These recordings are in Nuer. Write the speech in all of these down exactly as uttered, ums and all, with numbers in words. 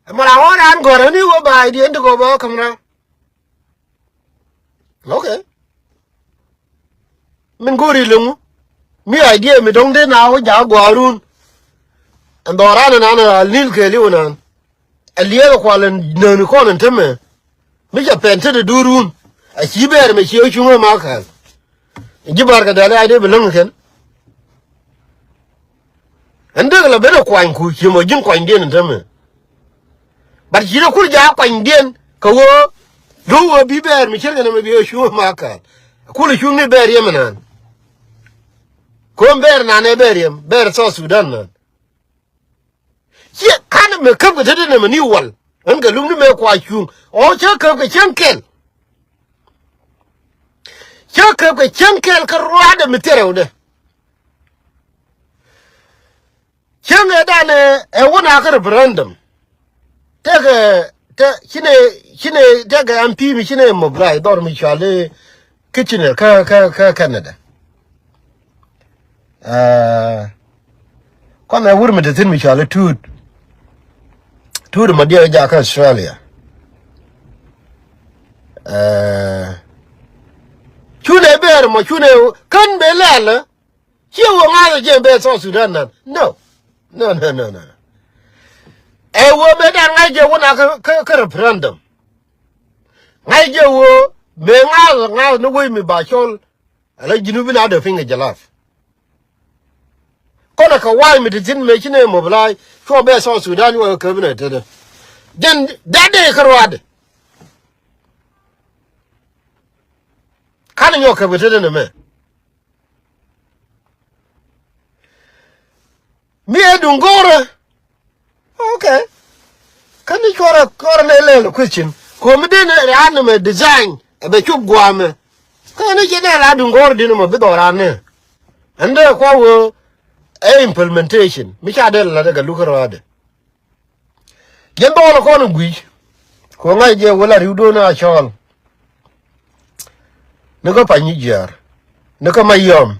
Ɛ mɛ la ɣɔn raan gɔ̱rä ni wä ba idea ti kɔ bä käm raan. Okay. Min go̱o̱ri liŋu. Mi idea mi dɔ̱ŋ dee na wä jakä gɔ̱a̱run. Ɛn dhɔran ɛnan a nil kɛɛliw ɛnan. Ɛ liɛɛk ɛ kual ɛn nääni kɔn ɛn tämɛ. Mi cɛ pɛn tetdɛ duurun. A ci bɛɛr mɛ ci ɛ cuŋ ɛ ma kɛɛl. Ji̱ Bar kɛ dɛl ɛ idea bi läŋ kɛn. Ɛn dee kɛ la ben ɛ kuany ku ci mɔ ji̱n kuanydiɛn ɛn tämɛ. But ci rɛ kur jaak kuanydiɛn kɛ ɣöö do̱ ɣöö bi bɛɛr mi cir kɛn ɛmɛ bi ɣä cuŋ ɛ ma kɛɛl. Kulɛ cuŋ ni bɛɛr yɛm ɛnan. Ko̱n bɛɛr nan ɛ bɛɛr yɛm bɛɛr South Sudan nan. Ciɛ ka̱n ɛmɛ käp kɛ tetdɛ nɛmɛ ni wal. Ɣän kɛ lum ni mɛ kua cuŋ ɔ cä käp kɛ cäŋ kɛl. Cä käp kɛ cäŋ kɛl kä ruaadɛ mi thiɛrɛwdɛ. Cäŋ ɛ danɛ ɛ wä na kä referendum. Tekɛ te cinɛ cinɛ tekɛ M P mi cinɛ mobilize dhɔr mi cuali Kitchener kä kä kä Canada. Ɛ kɔn ɛ wur mi te thin mi cuali Tuut. Tuut mɔ diɛ jakä Australia. Ɛ cunɛ bɛɛr mɔ cunɛ kän bɛ lɛlä. Ciɛ wä ŋa̱th ɛ jɛ bɛ South Sudan nan. No. No, no, no, no. Ɛ wä mëë dan ŋa̱c jɛ wä na kä kä referendum. Ŋa̱c jɛ wä mëë ŋa̱th ŋa̱th ni wec mi ba cɔl. Ala Junubin a dee piny kɛ jɛ lath. Kɔnɛ kɛ wa̱a̱c mi ti thi̱n mëë ci nɛ mobilize cuɔ bɛ South Sudan wä kɛ käbinɛ tetdɛ. Jɛn that day kä ruaadɛ. Ka̱n nyɔk käp kɛ tetdɛ nɛ mɛ. Mi ɛ duŋ go̱o̱rä. Okay. Kä ni cuɔrɛ cuɔrɛ ni lɛl question. Ko̱mi den raan ni mɛ design ɛ bɛ cop guamɛ. Kä ni ci den raan duŋ go̱o̱rä din mɛ bi dhɔran ni. Ɛn dee kua wee ɛ implementation mi ca den la dee kɛ luk kärɔadɛ. Jɛn bɔɔl kɔn guic. Ku ŋa̱c jɛ wä la ri̱wdun a cɔɔl. Ni kä Panyijiar, ni kä Mayɔm,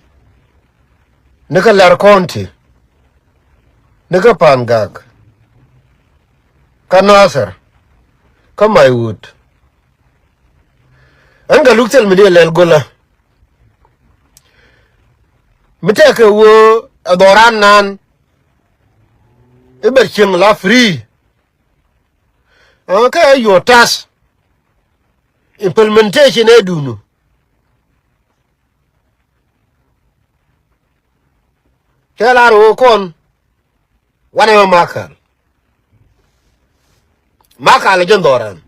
ni kä Lɛr County, ni kä Pangak, kä Nasir, kä Maiwut. Ɛn kɛ luk thil mi diɛ lɛl golä. Mi tɛkɛ wee ɛ dhɔran nan i̱ bɛr cieŋ la free. Kä ɛ your task. Implementation ɛ duŋdu. Cɛ lar ɣöö kɔn wanɛ mɛ Makal. Makal ɛ jɛn dhɔran.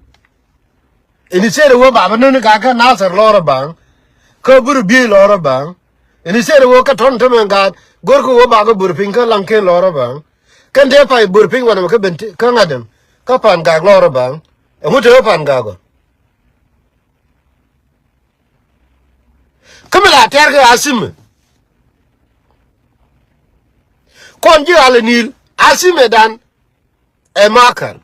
Ini seri wä baba nöni ka kä Nasir lɔrä baŋ. Kä bur bi lɔrä baŋ. Ini seri wä kä tɔn tämɛ gat. Gor kä wä ba kä bur piny kä laŋ ken lɔrä baŋ. Kɛn te pay bur piny wanɛ mɛ kä ben kä ŋa̱t däm. Kä Pangak lɔrä baŋ. Ɛŋu te wä Pangak ɔ. Kä mi la tɛr kɛ Asimɛ. Kɔn ji̱ ɣal ɛ ni̱i̱l Asimɛ dan ɛ Makal.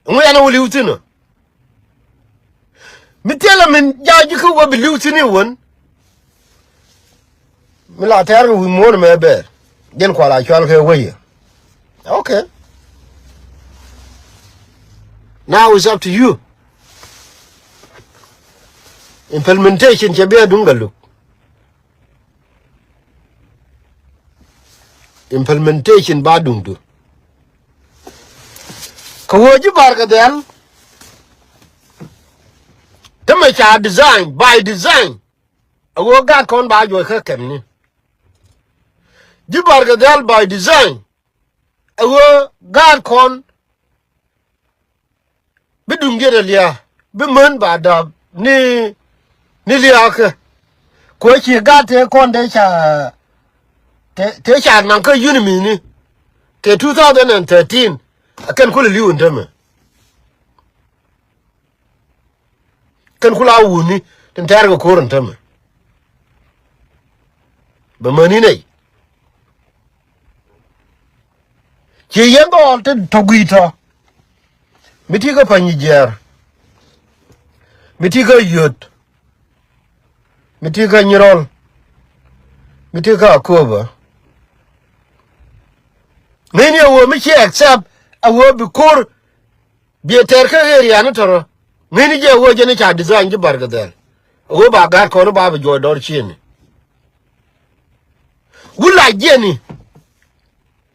Ŋu yan wä li̱w thi̱n ɔ. Mi thilɛ min ja̱ ji̱ kä wä bi li̱w thi̱n i̱ wän. Mi la tɛ̈r kɛ wi̱i̱ muɔ̱ɔ̱n mɛ bɛɛr. Jɛn kual a cual kɛ wä yɛ. Okay. Now it's up to you. Implementation cɛ bi a duŋ galuk. Implementation ba duŋdu. Kɛ ɣöö ji̱ Barkɛ Dhɛl te mɛ ca design, by design. A ɣöö gaat kɔn ba juɔc kä kɛmni. Ji̱ Barkɛ Dhɛl by design. A ɣöö gaat kɔn bi duŋdiɛn a lia̱a̱, bi män ba dap ni, ni lia̱a̱ kä. Kuɛ ci gat tëë kɔn tëë ca, tëë, tëë ca naŋ kä yuni mi̱ni kɛ two thousand and thirteen. A kɛn kulɛ li̱w in tämɛ. Kɛn kula wuni tin tɛɛr kɛ ko̱r in tämɛ. Bɛ mäni nɛy. Ci yɛn dhɔɔl ti tɔ gui̱i̱ tɔ. Mi ti kä Panyijiɛɛr. Mi ti kä Yöt. Mi ti kä Nyirɔl. Mi ti kä Akobo. Ŋäcni a ɣöö mi ci accept a ɣöö bi ko̱r biɛ tɛr kä area ni tɔrɔ. Ŋäcni jɛ a ɣöö jɛn ca design ji̱ Barkadhɛl. A ɣöö ba gaat kɔn ba bi juɔc dɔr ciëni. Wut la jiɛni.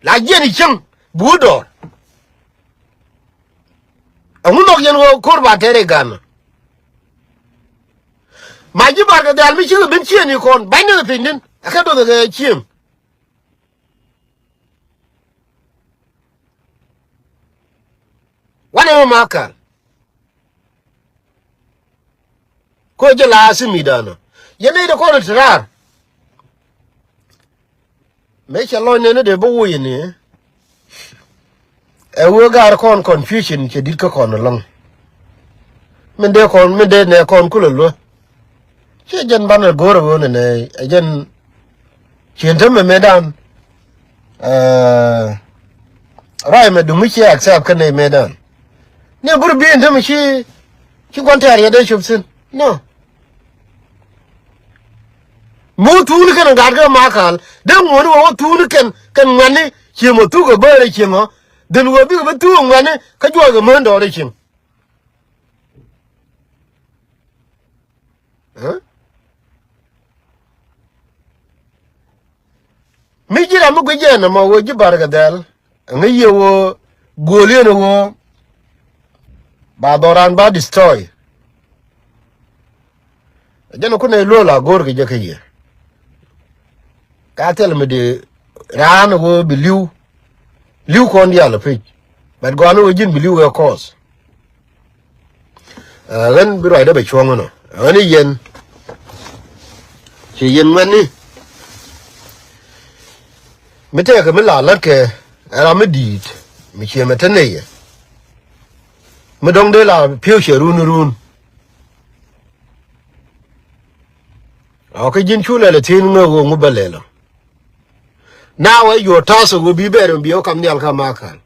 La jiɛni cieŋ bi wut dɔr. Ɛŋu nhɔk yɛn ɣöö ko̱r ba tɛr i̱ ga̱n. Ma ji̱ Barkadhɛl mi cikɛ ben ciëni kɔn ba̱ny ni kɛ piny ni̱n. Ɛ kɛ doth kɛ cieŋ. Wanɛ mɛ ma kal. Ko jɛ la si mi danɔ. Yɛn nɛy de kɔn ti raar. Mëë cɛ lɔc nɛn ni dee bä woc ni. Ɛ wee gaar kɔn confusion cɛ dit kä kɔn ɛlɔŋ. Min dee kɔn, min dee nɛ kɔn kulɛ luä. Ciɛ jɛn banɛ go̱o̱r ɛ ɣöö nɛnɛ ɛ jɛn cien tämɛ mëëdan. Ruac mɛ duŋ mi ciɛ accept kä nɛy mëëdan. Ni bur bi in tämɛ ci, ci gua̱n tɛ̈r yɛ dee cop thi̱n. No. Mi wä thuuni kɛn ɛ gat kä Makal dee ŋuɔ̱ni wä wä thuuni kɛn, kɛn ŋuɛ̈tni cieŋ ɔ thuk ɛ bäärɛ cieŋ ɔ. Dhen wä bikɛ bi thuk ɛ ŋuɛ̈tni kä juɔc kɛ mään dɔɔrɛ cieŋ. Mi ji̱ ram mi guic jɛ nɔmɔ ɣöö ji̱ Barkadhɛl. Ŋäc yɛ ɣöö gööl yɛn ɣöö ba dhɔran ba destroy. Jɛn kunɛ luɔl a go̱o̱r kɛ jɛ kä yɛ. Ka thil mi di raan ɣöö bi li̱w. Li̱w kɔn diaal ɛ pec. But gɔaa ni ɣöö ji̱n bi li̱w ɛ kɔɔth. Ɛ ɣän bi ruacdä bɛ cuɔ̱ŋ inɔ ɛ ɣän i̱ yɛn. Ci yɛn ŋuɛ̈tni. Mi tɛkɛ mi la la̱tkɛ ɛ ram mi di̱i̱t mi ciɛ mɛ te nɛy yɛ. Mi dɔ̱ŋ dee la pi̱w cɛ run run. Ɔ kä ji̱n cu lɛl ɛ thi̱n ŋäk ɣöö ŋu bä lɛl ɔ. Na wä yuɔ̱ɔ̱r ta̱th ɣöö bi bɛɛr mi bi ɣä kam nhial kä Makal.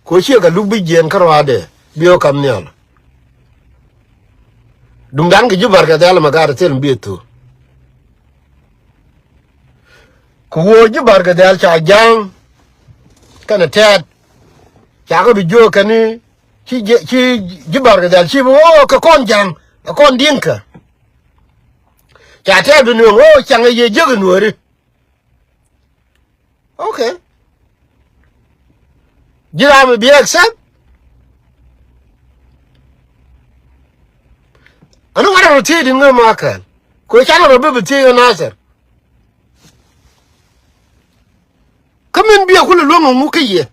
Ko ciɛ kɛ luk bi jiɛɛn kä ruaadɛ bi ɣä kam nhial. Duŋdan kɛ ji̱ Barkadhɛl mɛ gaat thil mi bi ɛ thuk. Kɛ ɣöö ji̱ Barkadhɛl ca ja̱a̱ŋ kɛnɛ tɛɛt. Ca kɛ bi jiök kɛn i̱ ci ji̱, ci ji̱ Barkadhɛl ci bi ɣöö kɛ kɔn ja̱a̱ŋ ɛ kɔn Diŋkä. Ca tɛɛt bi nuɔ̱ŋ ɣöö caŋɛ yɛ jiäk i̱ nuääri. Okay. Ji̱ ram i̱ bi accept. Ani ŋa̱t rɔ thiec di̱t ŋäm a kɛl. Kɛ canɛ rɔ bi bi thiec ɛ Nathir. Kä min biɛ kulɛ luäŋ ɛ ŋu kä yɛ.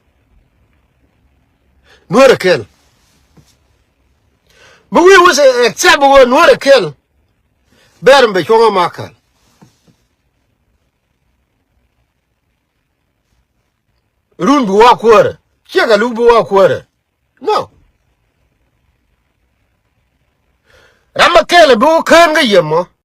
Nuäär ɛ kɛl. Mi wi̱i̱ wä sɛ accept ɣöö nuäär ɛ kɛl. Bɛɛr mi bɛ cuɔ̱ŋ ɛ ma kɛl. Run bi wa kuäärä ciɛ kɛ luk bi wa kuäärä. No. Ram mi kɛl bi wä kään kä yɛ mɔ.